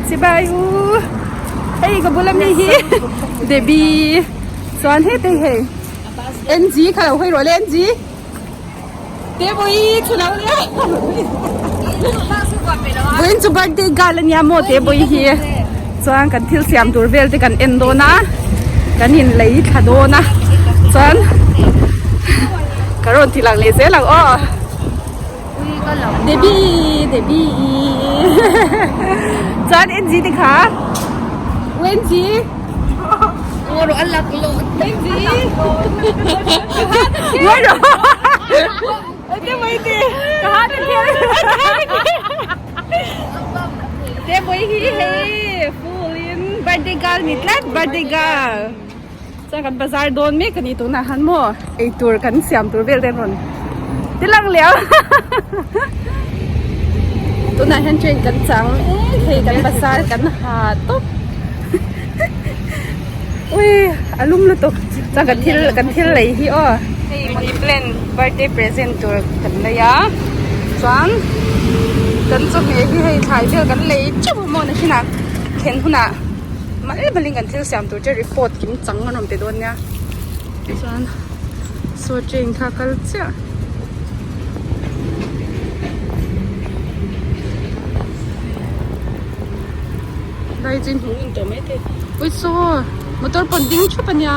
Chibai u hei ka bula mi hi Debbie chuan heti hei NG kha lo hawi rawh le NG Tebawii chu lo nia Vawiin chu birthday girl ania maw Tebawii hi chuan kan thil siam tur vel te kan en dawn a kan in lei thla dawn a chuan ka rawn ti lang leh zel ang aw Debbie Debbie chuan NG te kha NG Birthday girl ni tlat birthday girl chuan kan bazar dawn mek a ni tunah han maw eitur kan siam tur vel te an rawn ti lang leh a tunah hian train kan chang mek hei kan bazar kan ha tawp ui a lum lutuk chuan kan thil kan thil lei hi aw hei money plant birthday present tur kan lei a chuan kan chawhmeh hi hei thlai vel kan lei teuh a maw nakinah thlen hunah mal malin kan thil siam tur te report kim chang an rawn pe dawn nia chuan saw train kha a kal chiah. Lai chin hmuh hun tawh mai thei ui saw motor pawn ding thup ania.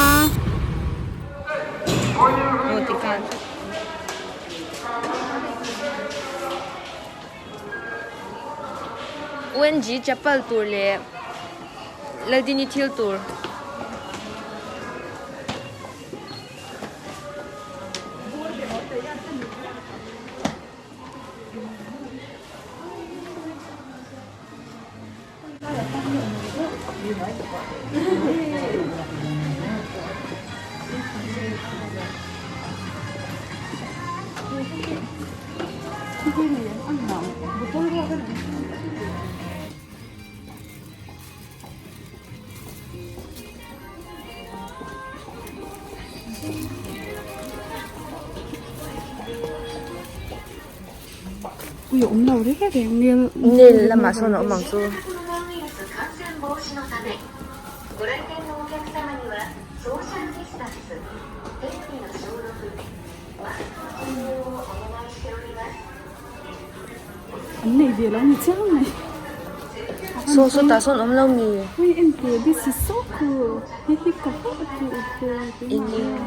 UNG chapal tur leh Laldini thil tur. Ui a awm lo reng reng nel Nel lamah sawn a awm ang chu. An nei ve lo ni chiang mai. Saw saw tah sawn awm lo mi. Ui en teh this is so cool hi hi ka hlauh duh ve keimah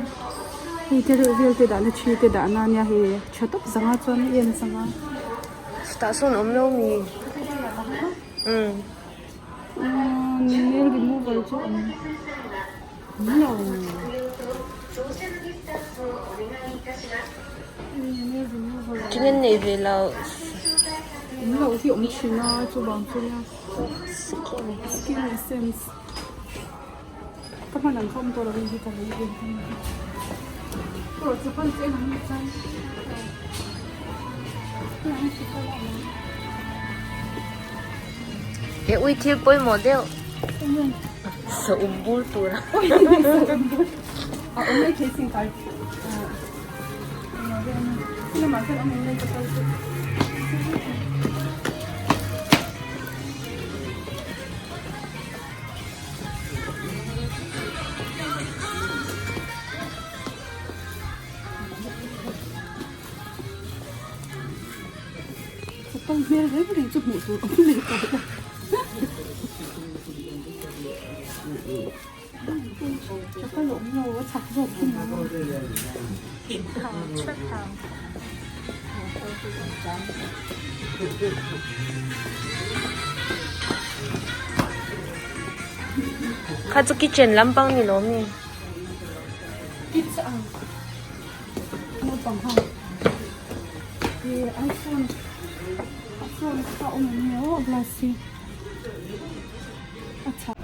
hei te reuh vel te dahna thi te dahna ania hei tha tawp zanga chuan a en zanga. Tah sawn awm lo mi. Umm. Nail remover chu awm lo. Thing an nei ve lo. Awm loh hi awm thin a chuvang chu nia skin essence ka hman ang kha awm tawh lo hei hi ka lei ve ka ni erawh chu hman che ang chuan He ui thil pawimawh deuh saum bur tur a awm mai thei sin kai Chapal hmel reng reng chu hmuh tur awm leh tawh lo. Chapal a awm lo a chak zawk khi ni maw. Kha chu kitchen lampang ni lo mi. Kitchen ang naupang ho he iPhone iPhone kha awm em ni aw glass hi a chhah.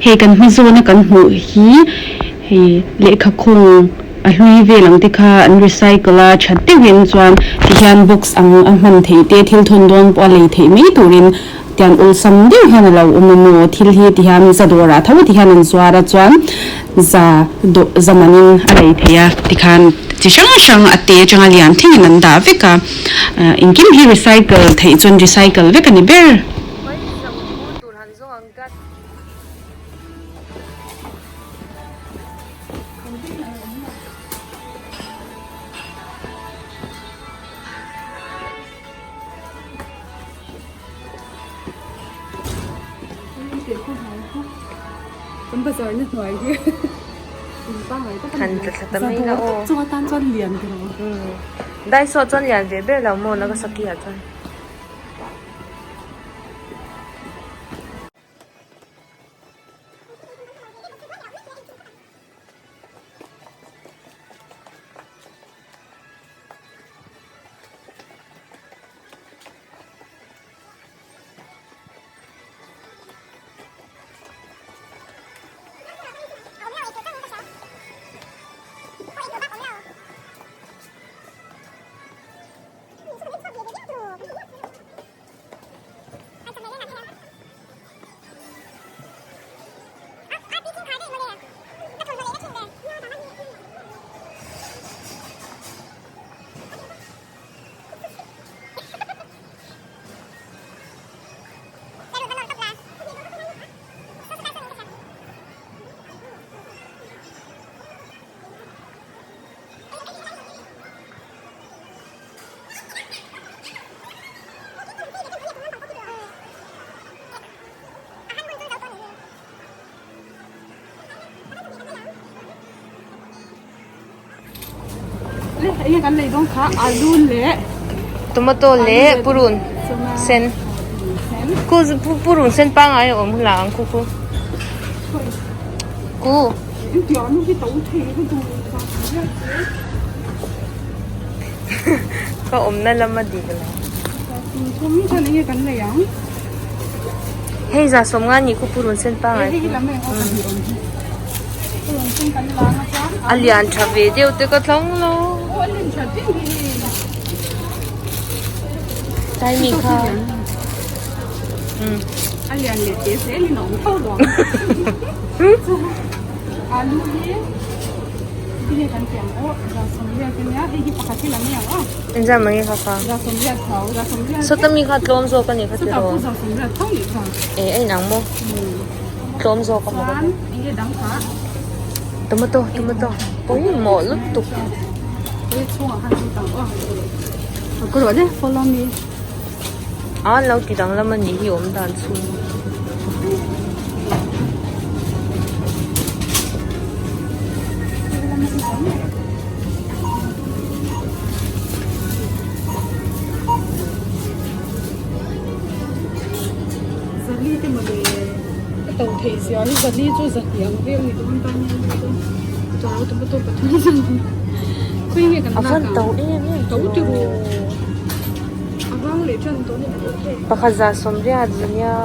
Hei kan hma zawna kan hmuh hi hei lehkha khawng a hlui vel ang te kha an recycle a tha deuhin chuan tihian box ang a hman theih te thil thawn dawn pawh a lei theih mai turin. Tiang awlsam deuh hian a lo awm a maw thil hi ti hian za dawrah tho ti hian an zuar a chuan za dawh za manin a lei theih a tikhan chi hrang hrang a te atanga lian thlengin an dah vek a ah engkim hi recycle theih chuan recycle vek a ni ber. Kan bazar na hnuai hi Han tla thla ta mai la aw. Chung atan chuan lian tiraw. Daiso chuan lian ve ber lo maw Nagasaki ah chuan. Tomato leh purun sen ku purun sen pangngai a awm la ang khu khu ku. Ka awmna lama dik lo. Hei za sawmnga nih khu purun sen pangngai khu. A lian tha ve deuh te ka thlang lo. Tlai mi kha. A lian leh te zel in a awm tho lo. Alu hi tinge kan tih ang aw za sawmriat ania hei hi pakhat hi la mai ang aw. Engzah mai nge kha kha? Za sawmriat tho za sawmriat. Sawta mi kha tlawm zawk a ni kha tiraw? Sawta pawh za sawmriat tho nih kha. E a inang maw? Tlawm zawk a maw? Chuan enge dang kha? Tomato tomato pawimawh lutuk. Hei chhungah khan chu tang aw. Ka ruah le follow me. A an lo ti danglam a nih hi awm dan chu. Zali te mawle ka to theih zia hi zali chu zahnih ang vel ni dawn tan hian chuan tomato pathum khawi nge kan lak ang. A van to em em to tiraw. A vang leh ṭan tawh ni Pakhat za sawmriat nia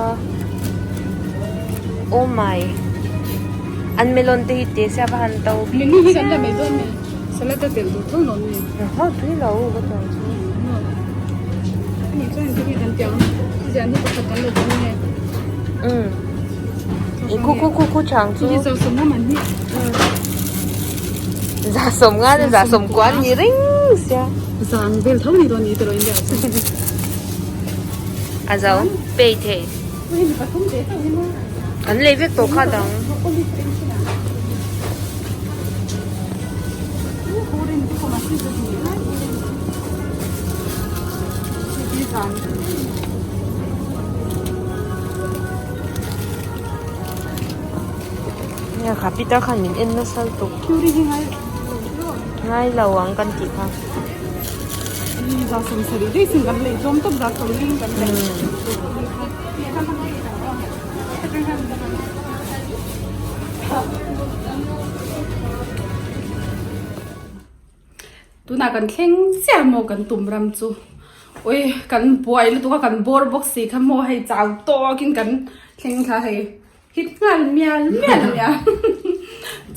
Oh my An melon te hi te sia va han to bik Menu hi kan la mai dawn ni Salad a telh duh tho lo ni Ha tui lo ka chuang chu Ani chuan engtin nge kan tih ang Zian hi pakhat kan la dawn nge Um Khu khu khu khu chang chu Hi za sawm nga man hi Za sawm nga le za sawm kua an ni reng sia. Zang vel tho ni dawn ni tiraw India chu. A zo pay thei. Kan lei vek tawh kha dang. Nia kha Peter khan min en nasa lutuk. Ngai lo ang kan tih kha. Tunah kan thleng chiah maw kan tum ram chu ui kan buai lutuk a kan bawr bawk si kha maw hei chau tawkin kan thleng thla hei hit nghal mial mial a nia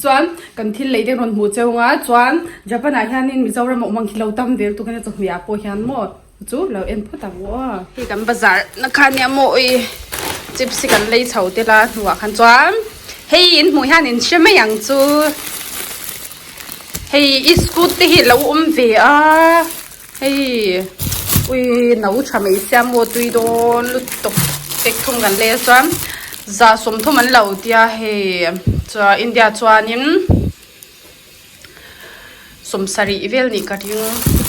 chuan kan thil lei te rawn hmuh cheu ang a chuan Japan ah hianin Mizoram a awm ang khi lo tam vel tuk a nia chawhmeh ah pawh hian maw. Chu lo en phawt ang u aw. Hei kan bazar na kha nia maw ui chips hi kan lei chho tel a hnuah khan chuan hei in hmuh hian in hre mai ang chu hei i scooty te hi a lo awm ve a hei ui no tha mai sia maw tui dawn lutuk pack thum kan lei a chuan za sawmthum an lo tia hei chuan India chuanin. Sawmsarih vel nih ka ring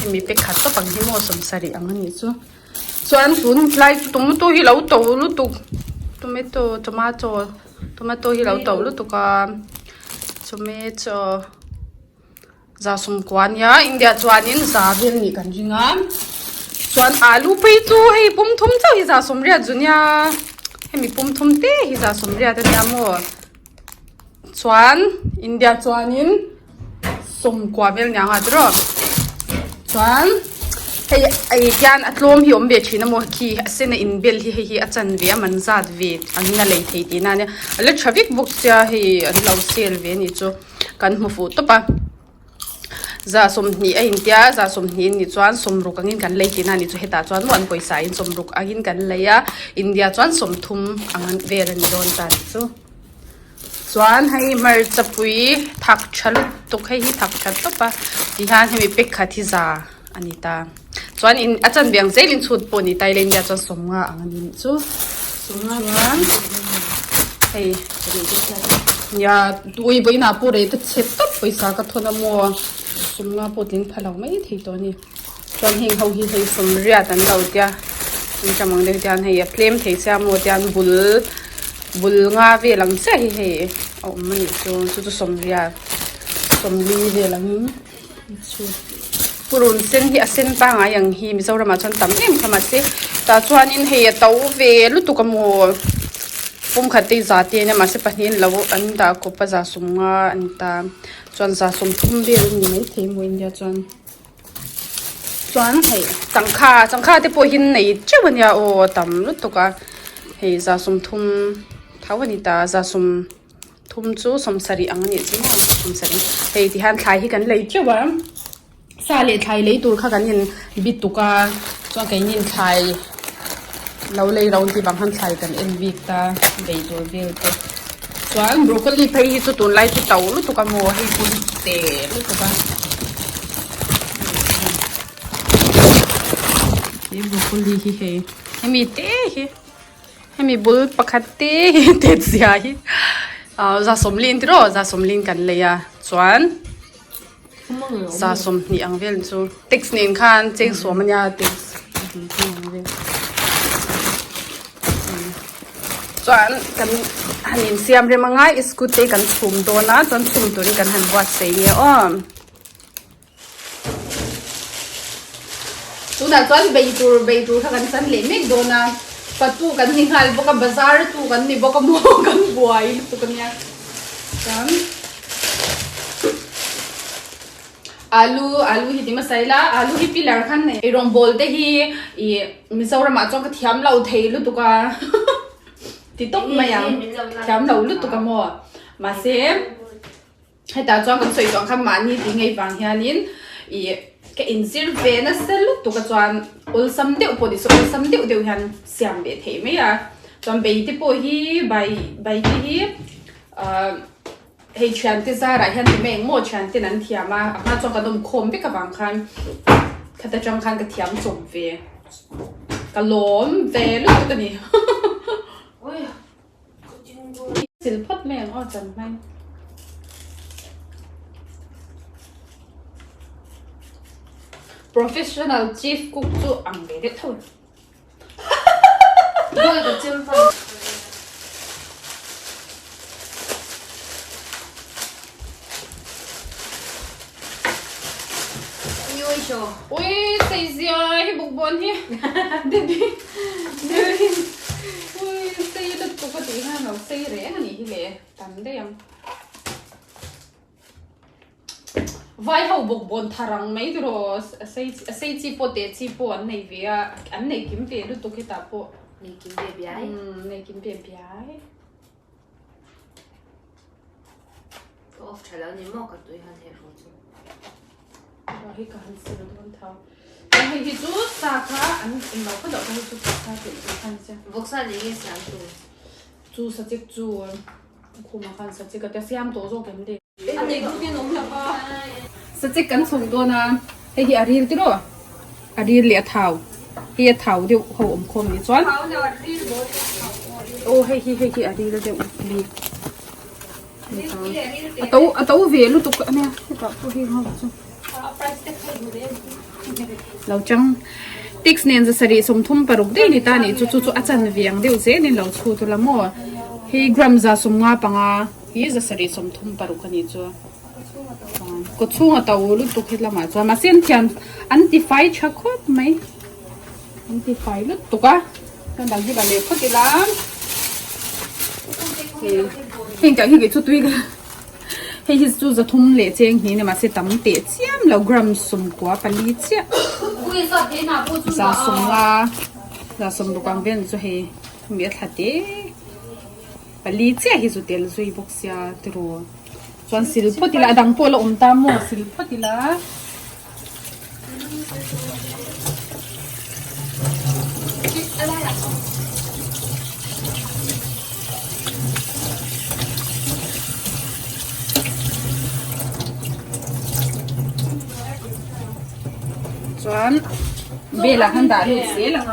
hemi pack khat tawp ang hi maw sawmsarih ang anih chu chuan tun tlai chu tomato hi lo to lutuk tomato tomato tomato hi lo to lutuk a tomato za sawmkua ania India chuanin za vel nih kan ring a chuan alu phei chu hei pum thum chauh hi za sawmriat zu nia hemi pum thum te hi za sawmriat ania maw. Chuan India chuanin sawmkua vel nia nga tiraw chuan hei ei hian a tlawm hi a awm ve thin a maw khi a sen a inbel hi hei hi a chanve a man zat ve angin a lei thei tihna a nia a la tha vek bawk sia hei an lo sale ve a nih chu kan hmu fuh tawp a. Za sawmhnih a intia za sawmhnih anih chuan sawmruk angin kan lei tihna anih chu hetah chuan maw an pawisa in sawmruk angin kan lei a India chuan sawmthum ang vel a ni dawn ta anih chu chuan hei hmarcha pui thak tha lutuk hei hi thak tha tawp a tihian hemi pack khat hi za a ni ta chuan in a chanve ang zelin chhut pawh a ni ta ila India chuan sawmnga ang a ni chu chuan hei nia ui vawiinah pawh rei ta chhe tawp pawisa ka thawn a maw sawmnga pawh tling pha lo mai thei tawh a ni chuan heng ho hi hei sawmriat an lo tia in ṭam ang deuh hian hei a tlem thei sia maw tian bul bul nga vel ang chiah hi hei a awm a nih chu chu chu sawmriat sawmli vel angin. Purun sen hi a sen pangai ang hi Mizoramah chuan tam em kha mahse tah chuanin hei a to ve lutuk a maw pumkhat te za te ania mahse pahnih an lo an dah kawp a za sawm nga a ni ta chuan za sawm thum vel a ni maithei maw India chuan chuan hei changkha changkha te pawh hi an nei teuh ania aw a tam lutuk a hei za sawm thum tho a ni ta za sawm. Thum chu sawmsarih ang a nih chu maw sawmsarih hei ti hian thlai hi kan lei teuh a sa leh thlai lei tur kha kan in bit tuk a chuan keini in thlai lo lei ro tih vang khan thlai kan en bik ta lei tur vel te chuan broccoli phei hi chu tunlai chu to lutuk a maw hei pawh hi te lutuk a he broccoli hi hei hemi te hi. Hemi bul pakhat te hi tet zia hi ah za sawmlin tiraw za sawmlin kan lei a chuan za sawmhnih ang vel chu tax nen khan cheng sawm ania tax chuan kan han insiam rem anga scooty kan chhum dawn a chuan chhum turin kan han buatsaih nia aw. Tunah chuan bei tur bei tur kha kan chan leh mek dawn a, patu kan ni nghal bawk a, bazar tu kan ni bawk a maw kan buai lutuk a nia. Chuan alu alu hi ti hmasa ila, alu hi pillar khan nei eirawngbawl te hi ih Mizoramah chuan ka thiam lo thei lutuk a ti tawp mai ang, thiam lo lutuk a maw mahse. Hetah chuan kan sawi tawh ang khan mahni tih ngei vang hianin ih ka inzir ve nasa lutuk a chuan awlsam deuh pawh nise awlsam deuh deuh hian siam ve theih mai a chuan bei te pawh hi bai bai te hi ah hei thiante zarah hian ti mai engmaw thianten an thiam a a hma chuan kan awm khawm vek avang khan khata tang khan ka thiam chawp ve ka lawm ve lutuk a ni. Sil phawt mai ang aw chan hmai. Professional chief cook chu ang ve deuh tho. Ui sei zia hi bawkbawn hi Debbie Debbie ui sei lutuk a tih hian lo sei reng a nih hi le tam daih ang vai ho bawkbawn thar ang mai tiraw a sei a sei chi pawh teh chi pawh an nei ve a an nei kim ve lutuk hetah pawh Nei kim ve biai nei kim ve biai. Ka off tha lo ni maw ka tui han herh haw chu. Hei ka han sil dawn tho. Hei hi chu sa kha an englo phawt loh hei chu sa kha telh tur kha ni sia. Vawksa leh nge siam tur? Chu sachek chu khumah khan sachek a tia siam tawh zawk em le. A nei duh hian awm lo va. Sachek kan chhung dawn a, hei hi a ril tiraw? A ril leh a thau. Hei a thau deuh ho awm khawm ni chuan. Aw hei hi hei hi a ril deuh bik. A to a to ve lutuk a nia hetah pawh heng ho chu. Lo chang tax nen zasarih 36 daih ni ta nih chu chu chu a chanve ang deuh zel in lo chhut ula maw hei gram 155 hi 736 a nih chu kaw chhung a to lutuk he lamah chuan mahse an thiam an ti fai tha khawp mai an ti fai lutuk a kan dang hi la leh phawt ila heng tah hi kei chu tui ka Hei hi chu zathum leh cheng hi ni mahse tam teh chiam lo gram 94 chiah 150 160 ang vel chu hei mi a thla te pali chiah hi chu tel zui bawk sia tiraw chuan sil phawt ila a dang pawh a la awm ta maw sil phawt ila. Chuan bel ah khan dah lut zel ang a.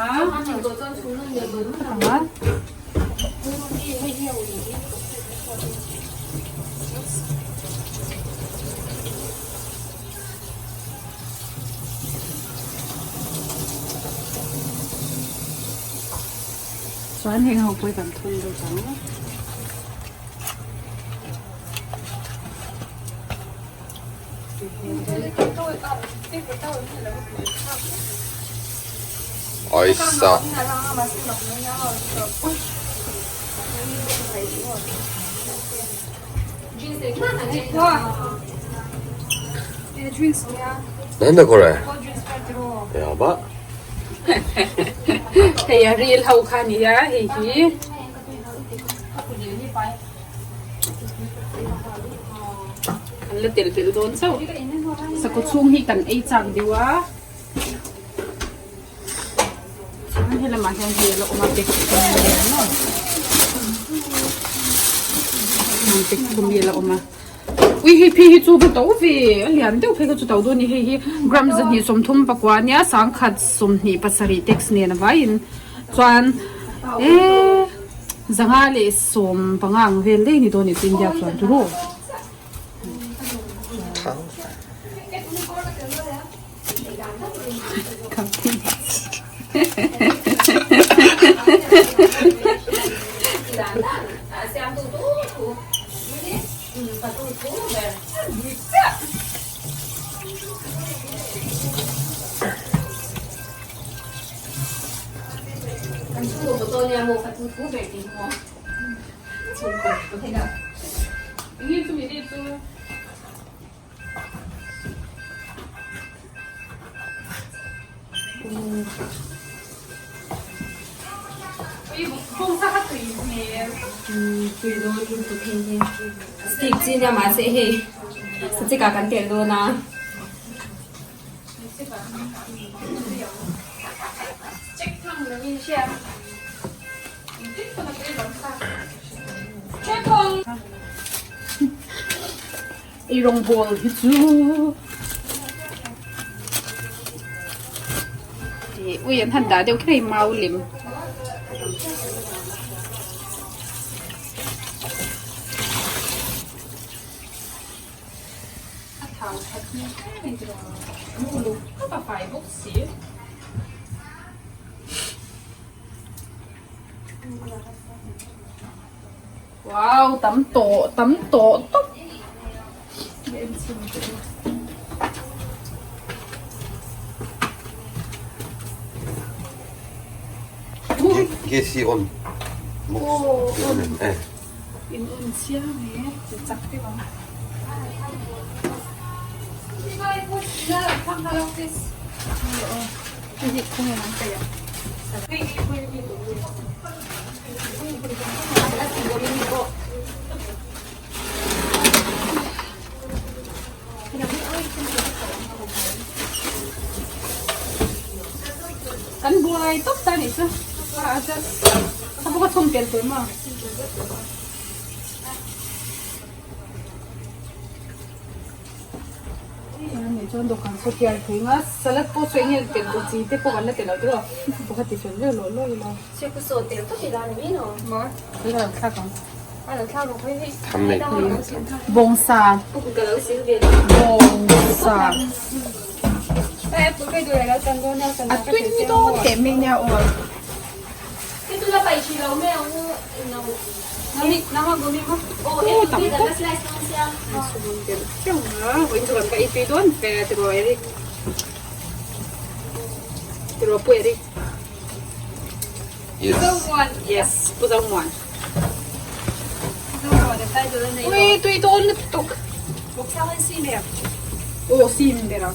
Chuan heng ho pawh hi kan thun deuh ang. Aisa. なんだこれやば Hei a ril ho kha nia hei hi. Kan la tel belh dawn chauh. Sakawt chhung hi kan ei chak deuh a. Chuan he lamah hian hei a la awm a pack thum a ni maw pack thum hi a la awm a ui hei phei hi chu va to ve a lian deuh phei kha chu to dawn a ni hei hi gram 239 ania 127 tax nen a vaiin chuan eee 515 ang vel daih a ni dawn a ni chu India chuan chu rawh. Stick chi nia mahse hei sachek ah kan telh dawn a. Ei rawngbawl hi chu ih ui an han dah deuh kher a hei mau lem. A thau that hmel hle mai tiraw an uluk khawp a fai bawk si. Wow tam tawh tam tawh tawp Gesi on In on chiang e chak deuh ang. Kan buai tawp ta nih chu. A just a bawk a chhawm tel tur maw? Ani chuan dawhkan saw tial thei nga salad pawh saw enge tel duh chi te pawh kan la tel lo tiraw pakhat ti fel vel lawh lawh ila. Sir ku saw tel tawp ila ni mai no. Maw ka lo thlak ang. A lo thlak rawh hei hei. Tham nei. Bawngsa. Ka lo sil ve lo. Bawngsa. A tui dawn teh mai nia aw. Yes, pu Zomuan. Ui, tui dawn lutuk. Aw, sim ber a.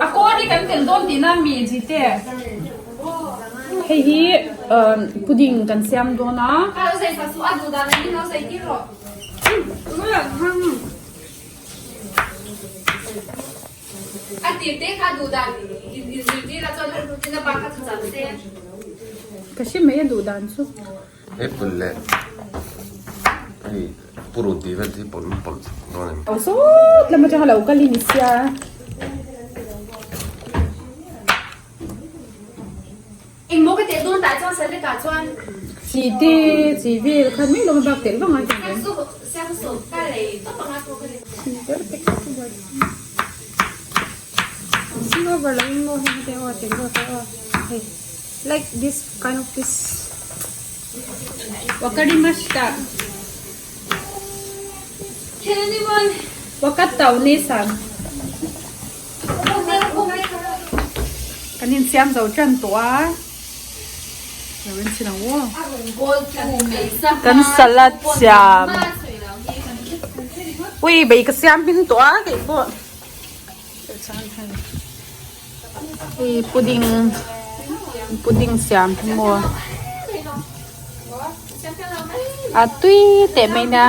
A kawl hi kan tel dawn tihna mi Jite? Hei hi pudding kan siam dawn a. Ka hre mai a duh dan chu. Apple leh hei purun tih vel hi pawlh pawlh dawn em? Aw sawt lam atanga lo kal i ni sia. Engmaw ka teh dawn tah chuan salad ah chuan. Chi te chi vel khan mai lawm a bak telh vang a ti em. Silver lo in maw hei te aw tel deuh te aw hei like this kind of this wakarimashita Can anyone wakatta onee-san Kan insiam zo tan tawh a lo en chin ang aw kan salad siam ui bei ka siam hmin tawh a kei pawh hei pudding pudding siam hi maw a tui teh mai nia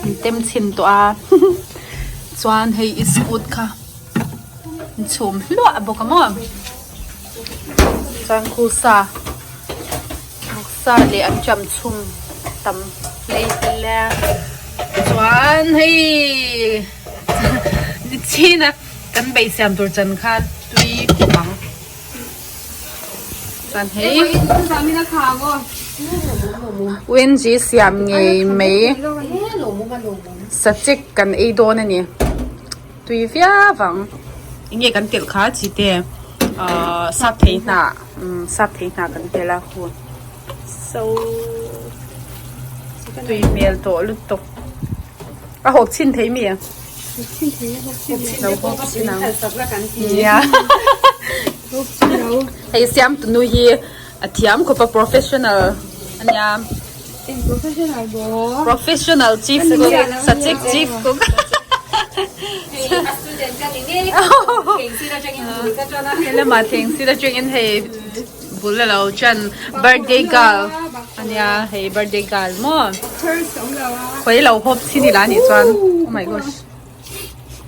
an tem chhin tawh a chuan hei iskut kha an chhum hluah bawk a maw chuan khu sa sa leh an cham chhum tam hlei hle a chuan hei ni chin a kan beihsiam tur chan kha tui khawp ang. Chuan hei UNG siam ngei mai sachek kan ei dawn a ni tui viau ang enge kan telh kha chi te ahh sap thei hnah umm sap thei hnah kan telh a hu so tui hmel tawh lutuk a hawp chhin thei mi. Lo hawp chin ang. Nia. Hei siam tunu hi a thiam khawp a professional ania. Eng professional bo? Professional chief cook, sachek chief cook. Hei a student ka ni mek. Theng sir atangin bul ka tan a. Helama theng sir atangin hei bul. bul alo chan birthday girl ania hei birthday girl maw khawi lo hawp chin ila anih chuan oh my gosh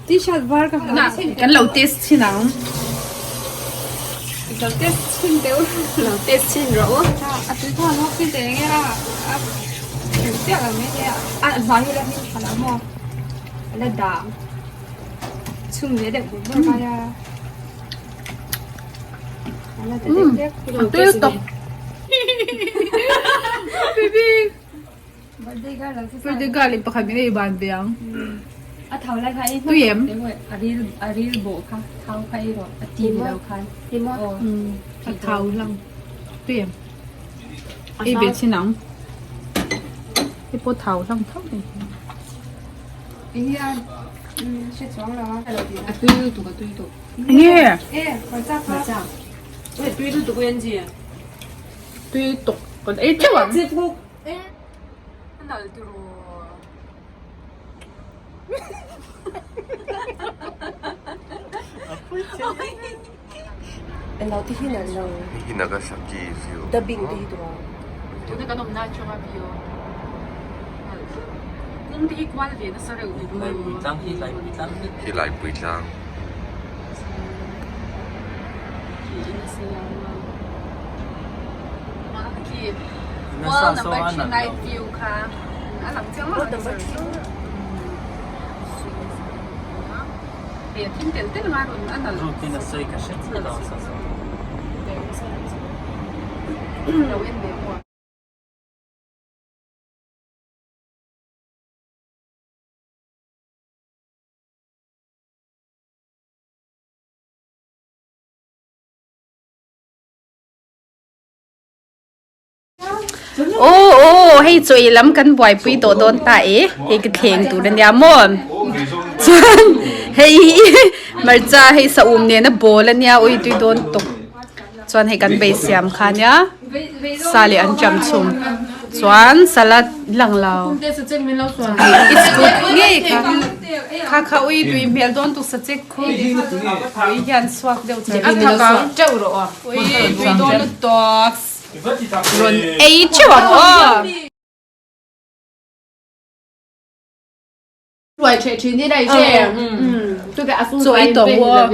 T-shirt var ka ha kan lo test chhin ang lo test chhin teh u lo test chhin rawh u a tui thawn hawk chhin teh enge a a tui chiah lo mai nia a hmai hi la hming tha lo maw a la dang chhum leh deuh bur bur mai a a la ta deuh deuh a tui tawp baby Birthday girl lo chu birthday girl in pakhat min ei ban ve ang a thau lai kha ei tui em a ril a ril bawh kha thau kha ei rawh a ti ni lo khan aw a thau hlang tui em ei ve chin ang hei pawh thau hlang tho mai eng nge hre chuang lo a a tui lutuk a tui lutuk eng nge e hmarcha kha tui lutuk Angie tui tawk kan ei teuh ang. Englo te hi nalh lo. Hei hi Nagasaki view. Dubbing te hi tura. Tuna kan awmna atanga view nalh deuh. Kawng te hi kual ve nasa reuh ni bawk. Laipui tlang hi Laipui tlang hi. Hi Laipui tlang. Wall number 3 night view kha a lang chiang lo hei a thim tel tel nga rawn a nalh lo en ve maw. Aw aw hei chaw ei lam kan buaipui tawh dawn ta e hei ka thleng tur ania maw chuan hei hi hmarcha hei saum nena bawl ania ui tui dawn tawp chuan hei kan bei siam kha ania sa leh an cham chhum chuan salad lang lo it's good ngei kha kha kha ui tui hmel dawn tuk sachek khu ui hian suak deuh char a thak ang teuh rawh aw ui tui dawn lutuk rawn ei theuh ang aw. Chaw ei tawh maw?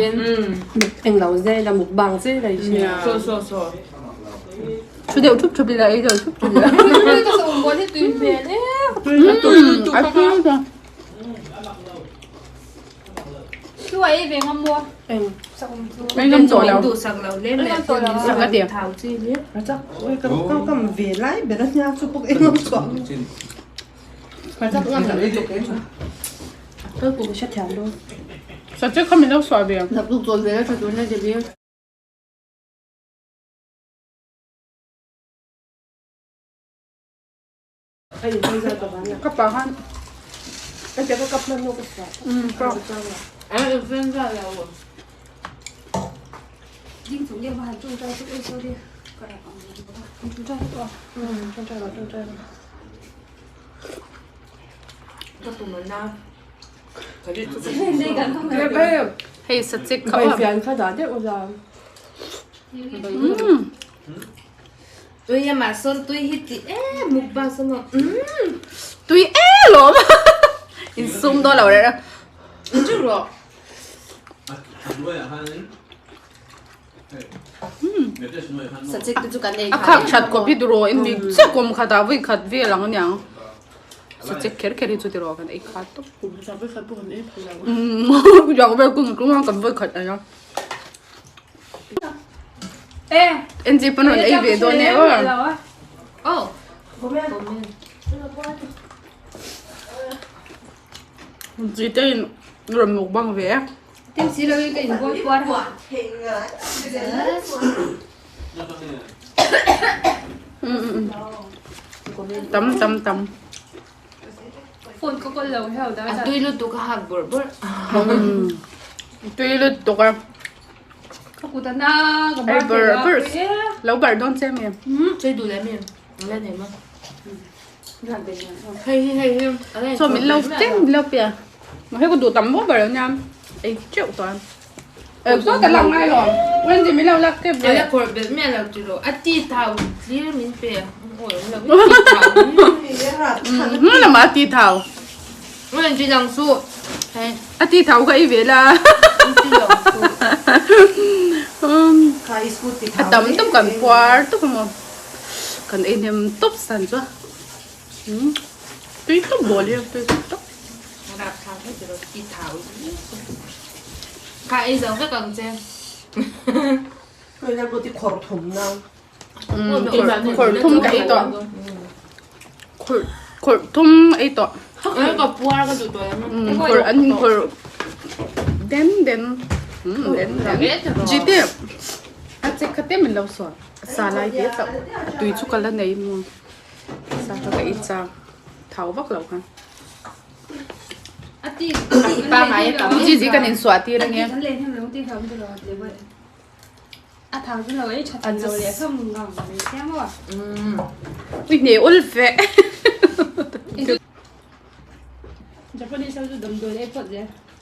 Thu deuh thup thup ila ei deuh thup thup ila. A tui ta. Ei ngam tawh lo. Sak a ti. Sachek kha min lo suah ve. Ka pa khan Hei sachek kha aw. Tui a mah sawn tui hi ti em mukbang sawn aw umm. Tui em lawm in sum dawn lo reh. Chu rawh. Sachek te chu kan ei A khak that kawp hi duraw in mi chiah kawm khat ah voi khat vel ang aniang. Sachek kher kher hi chu tiraw kan ei khat tawp. Umm yak vel kung kung kan voi khat ania. Enzi pawn rawn ei ve dawn e aw. Zui te in rawn mukbang ve e. Tam tam tam. A tui lutuk a hak bawrh bawrh. Tui lutuk a. Ei bawrh bawrh lo barh dawn che mi. Chei duh leh mi la nei maw. Hei hi hei hi. Chaw min lo tlem min lo pe a. Hei ka duh tam bawk ber ania ei teuh tawh a. Saw ka lak ngai lo. Wendy min lo lak tep ve. Ka la khawrh belh miah lo tilo. A ti thau clear min pe. Awi awm lo i ti thau. Hmun lamah a ti thau. Wendy lang su. A ti thau kha i ve la. A tam tawp kan puar tawp emaw. Kan ei hnem tawp san chu. Tui tawp bawl hi tui tawp. Rapthlak hle tiraw ti thau Kha ei zo vek ang che. Khawrh thum ka ei tawh. Khawrh thum ei tawh. Ka puar ka duh tawh em. Khawrh an khawrh den den den den. Jite a che kha te min lo sawn. Sa lai te chauh a tui chu ka la nei maw. Sa kha ka ei chang thau vak lo khan. Chi chi kan insuah tir ange. Ui hne ul fe.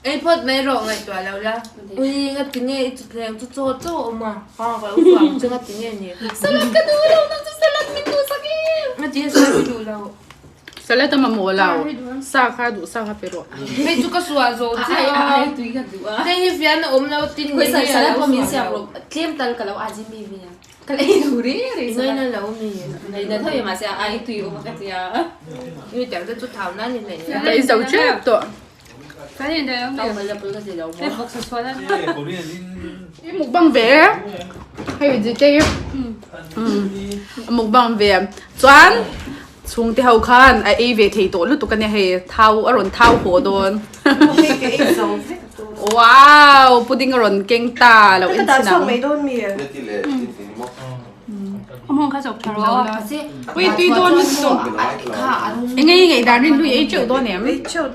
Ei phawt mai rawh ngaihtuah lo la. Ui ngati nge i chuthleng chu chaw chaw awm a. Ha ka lo suam che ngati nge ni. Salad ka duh lo nang chu salad min duh sak em. Ngati nge salad i duh lo. Salad a mamawh lo. Sa kha duh sa kha pe rawh. Hei chu ka suah zo che a. Hei hi fian a awm lo tin ni hi a lo suah lo. Tlem tal ka lo aji mi ve a. Ka lei duh reng reng I ngaina lo mi. Ngaina tho e mahse a ai tui awm a ka tia. Mi tiang te chu thau nan ni hlei Ka ei zo tep tawh. I mukbang ve hei Jitei mukbang ve chuan chhungte ho khan a ei ve thei tawh lutuk ania hei thau a rawn thau haw dawn wow pudding a rawn keng ta lo en chhin ang. Ui tui dawn lutuk enge i ngaih dan rin hlui ei teuh dawn em? Ei teuh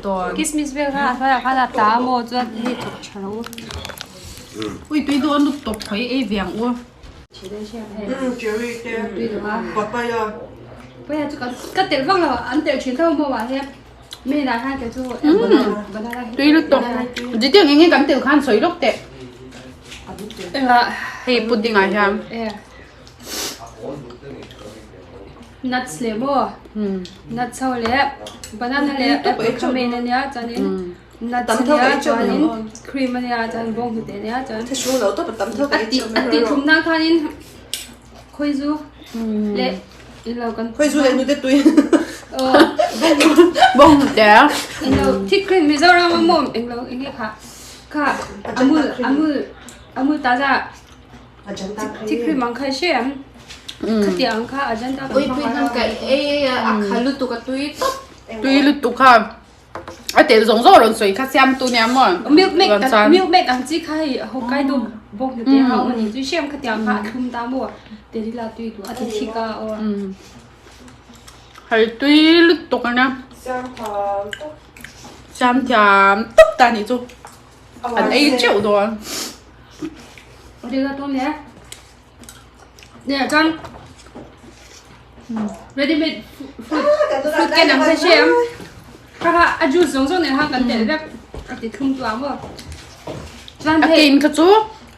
dawn. Ui tui dawn lutuk khawi ei ve ang u. Tui lutuk. Jitiang enge kan tel khan sawi lawk teh. Hei pudding ah hian. Nuts leh maw? Nuts ho leh banana leh apple kha main ania chuanin nuts ania chuanin cream ania chuan bawnghnute ania chuan a tih a tih thum nan khanin khawizu leh ilo kan Khawizu leh hnute tui. Bawnghnute. Ilo thick cream Mizoram a maw englo enge kha kha amul amul amul taza thick cream ang kha i hre em khatiang ang kha ajanta kan Ui pui hman ka ei ei a a kha lutuk a tui tawp. Tui lutuk kha. A tel zawng zawng rawn sawi kha siam tu nia maw? Milk maid kan milk maid ang chi kha hei Hokkaido bawk hnute ha awm a ni. Tui hriam khatiang kha a thlum ta maw? Terila tui duh a ti thik a aw. Hei tui lutuk ania. Siam thiam tawp. Siam thiam tawp ta nih chu. An ei teuh dawn. Terila tawm nia. Nia chuan ready made fruit fruit can ang kha hre ang kha kha a juice zawng zawng nen khan kan telh vek a ti thlum tluang maw chuan A hei cane kha chu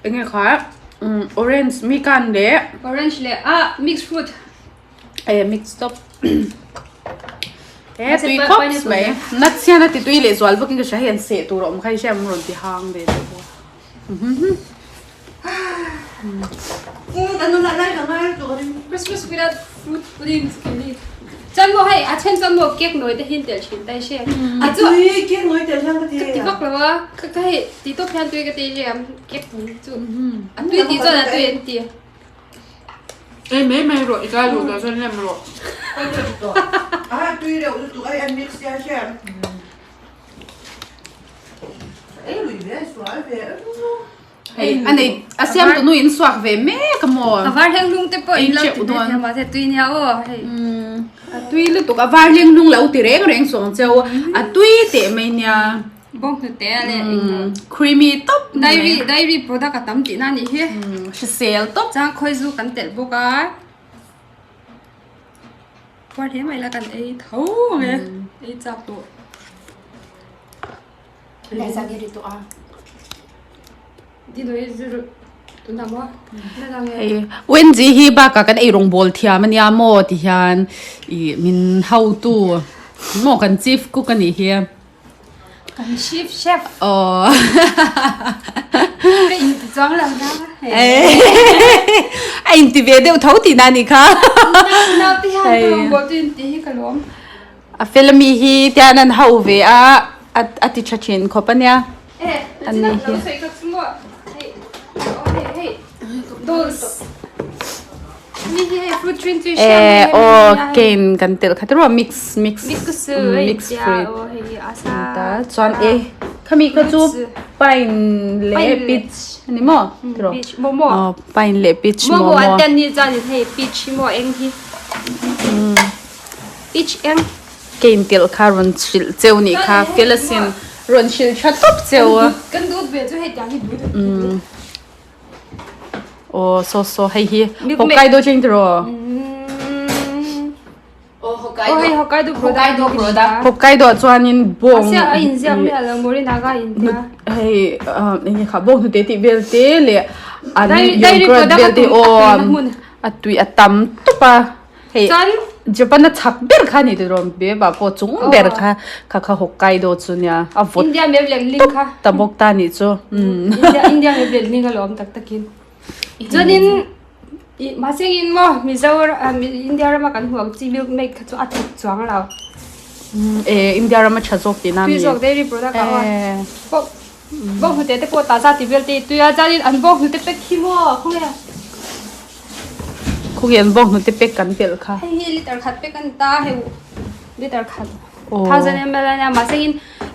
enge kha orange mi kan leh orange leh a mixed fruit e mix tawp e tui khawp mai nuts hian a ti tui leh zual bawkin ka hria hei an seh tur a awm kha hei hriat rawn ti hang ve deuh bawk Christmas without fruit pudding chu kei ni. Chuan maw hei a then chuan maw cake nawi te hi an telh thin ta i hre. A chu Cake nawi telh hian ka ti. Ka ti vak lo a, ka hei ti tawp hian tui ka ti hre ang cake nawi chu. A tui tih chuan a tui an ti. Ei mai mai rawh i kai duh tawh chuan lem rawh. A tui reuh lutuk a hei a mix hian hre. Hei a nei a siam tunu in suak ve mek a maw. A var hleng hlung te pawh in lo ti ve thei a mahse tui nia aw hei. A tui lutuk a var hleng hlung lo ti reng reng sawng cheu a tui teh mai nia. Bawng hnute a leh eng Creamy tawp mai. Dairy dairy product a tam tihna a nih hi. Hrisel tawp. Chuan khawizu kan telh bawk a. Khuar hle mai la kan ei tho ang e, ei chak tawh. Lehzak i ri tawh a. Hei Wendy hi bakah kan eirawng bawl thiam ania maw ti hian ih min hotu maw kan chief cook anih hi. Kan chief chef. Aw. Ka inti chuang lo na. A inti ve deuh tho tihna anih kha. Naute hian ka rawngbawl tu inti hi ka lawm. A fel ami hi tian an hauh ve a, a ti tha thin khawp ania. Ani hi. Eh aw cane kan telh kha te mix mix mix fruit ta chuan e khami kha chu pine leh peach ani maw tiraw aw pine leh peach momo Ka intelh kha rawn hrilh cheu nih kha fel asin rawn hrilh tha tawp cheu a. Aw saw saw hei hi Hokkaido cheng tiraw? Hokkaido ah chuanin bawng hei eng nge kha bawng hnute tih vel te leh an yogurt vel te aw a tui a tam tawp a. Hei Japan a chak ber kha ni tiraw beba pawh chung ber kha kha kha Hokkaido chu nia a vawt India map leh link kha ta bawk ta nih chu India India map leh link a lo awm tak takin chuanin ih mahse in maw Mizoram India rama kan hmuh ang chi milk maid kha chu a thawk chuang lo eh India rama tha zawk tihna a mi tui zawk dairy product ah aw bawk hnute te pawh tah zat ti vel te tui a chuanin an bawk hnute pack hi maw khawnge. Khawnge an bawk hnute pack kan pelh kha. Hei hi liter khat pack a ni ta hei liter khat 1000 ml a nia mahse in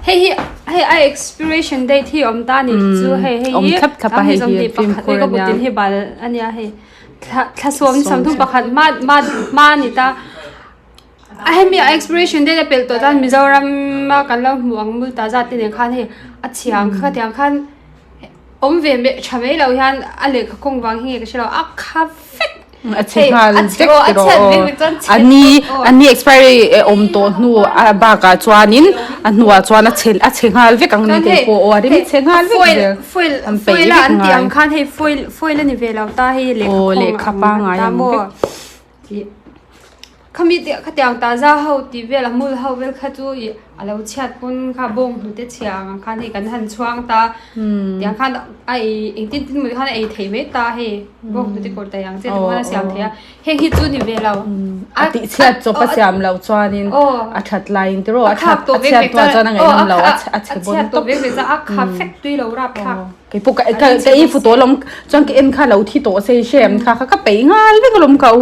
hei hi hei a expiration date hi awm ta ni chu hei hei awm thlap thlap a hei hi fimkhur a nia hi bal a nia hei thla sawm sawmthum pakhat hma hma hma a ni ta a hemi a expiration date a pelh tawh chuan Mizoram a kan lo hmuh ang mul ta zat te nen khan hei a chhia ang kha tiang khan. Awm ve meh tha mai lo hian a lehkha kawng vang hi nge ka hre lo a kha vek a chhe nghal vek tiraw aw ani ani expiry awm tawh hnu a bakah chuanin a hnuah chuan a chhe a chhe nghal vek ang ni te pawh aw a rim chhe nghal vek zel foil foil a an tih ang khan hei foil foil a ni ve lo ta hei lehkha pangngai ang vek. Khami te khatiang taza ho tih vel a hmul ho vel kha chu ih a lo chhiat pawn kha bawng hnute chhia ang khan hei kan han chhuang ta tiang khan a ei engtin tin maw khan a ei theih mai ta hei bawng hnute kawr tai ang che te khan a siam theih a heng hi chu ni ve lo a tih chhiat chawp a siam loh chuanin a that laiin tiraw a that a chhiat hnuah chuan a ngaihnawm lo a chhe bawn tawp a chhiat tawh vek vek chuan a kha fek tui lo rap thlak. Keipawh ka ka ka ei fu tawh alawm chuan ka en kha lo thi tawh se hrem kha kha ka peih nghal vek alawm ka u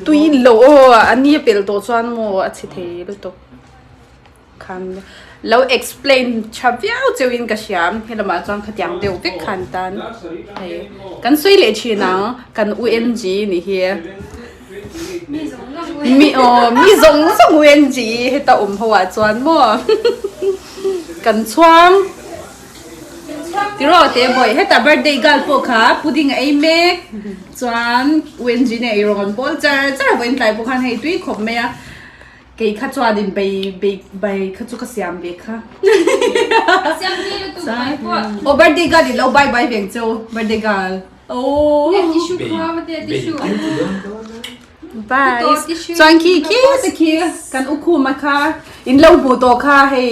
tui lo aw a ni a pelh tawh chuan maw a chhe thei lutuk khan lo explain tha viau cheu in ka hria helamah chuan khatiang deuh vek khan tan hei kan sawi leh thin ang kan U N G nih hi mi aw mi zawng zawng U N G heta awm ho ah chuan maw. Kan chhuang tiraw te bawi hetah birthday girl pawh kha pudding a ei mek chuan UNG nen ei rawng an bawl char char a vawiin tlai pawh khan hei tui khawp mai a kei kha chuanin bei bei bai kha chu ka siam ve kha aw birthday girl in lo bye bye veng cheu birthday girl aww. Bye. Chuan khi khi te khi kan u khuma kha in lo hmuh tawh kha hei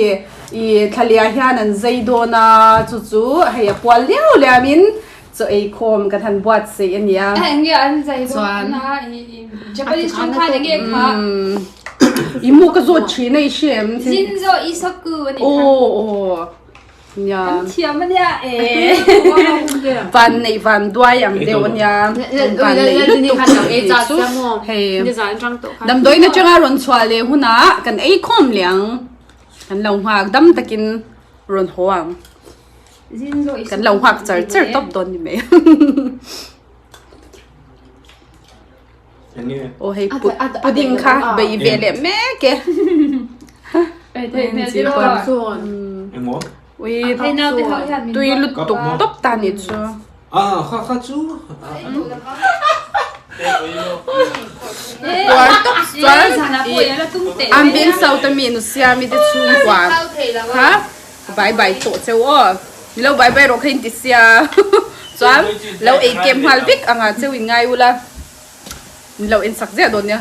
i thlalia hian an zai dawn a chu chu hei a pual liau liau in chaw ei khawm kan han buatsaih a nia. Enge an zai dawn a i Japanese tawng khan enge kha. I mu ka zawt thin a i hre em? Jinzo Isoku a nih kha. Aw aw. Nia. Kan thiam a nia e. Van neih van duai ang deuh a nia. Van neih lutuk tih chu hei damdawiin atanga rawn chhuah leh hunah kan ei khawm leh ang. Kan lo nghak dam takin rawn haw ang. Kan lo nghak char char tawp dawn ni mai. Aw hei pudding kha bei ve leh mek e. Ui tui lutuk tawp ta ni chu. Puar tawp chuan an veng south ami nu siami te chhungkua kha bye bye tawh cheu aw. Ni lo bai bai rawh kha in ti sia chuan lo ei kem nghal vek anga cheu in ngai ula ni lo en sak ziah dawn nia.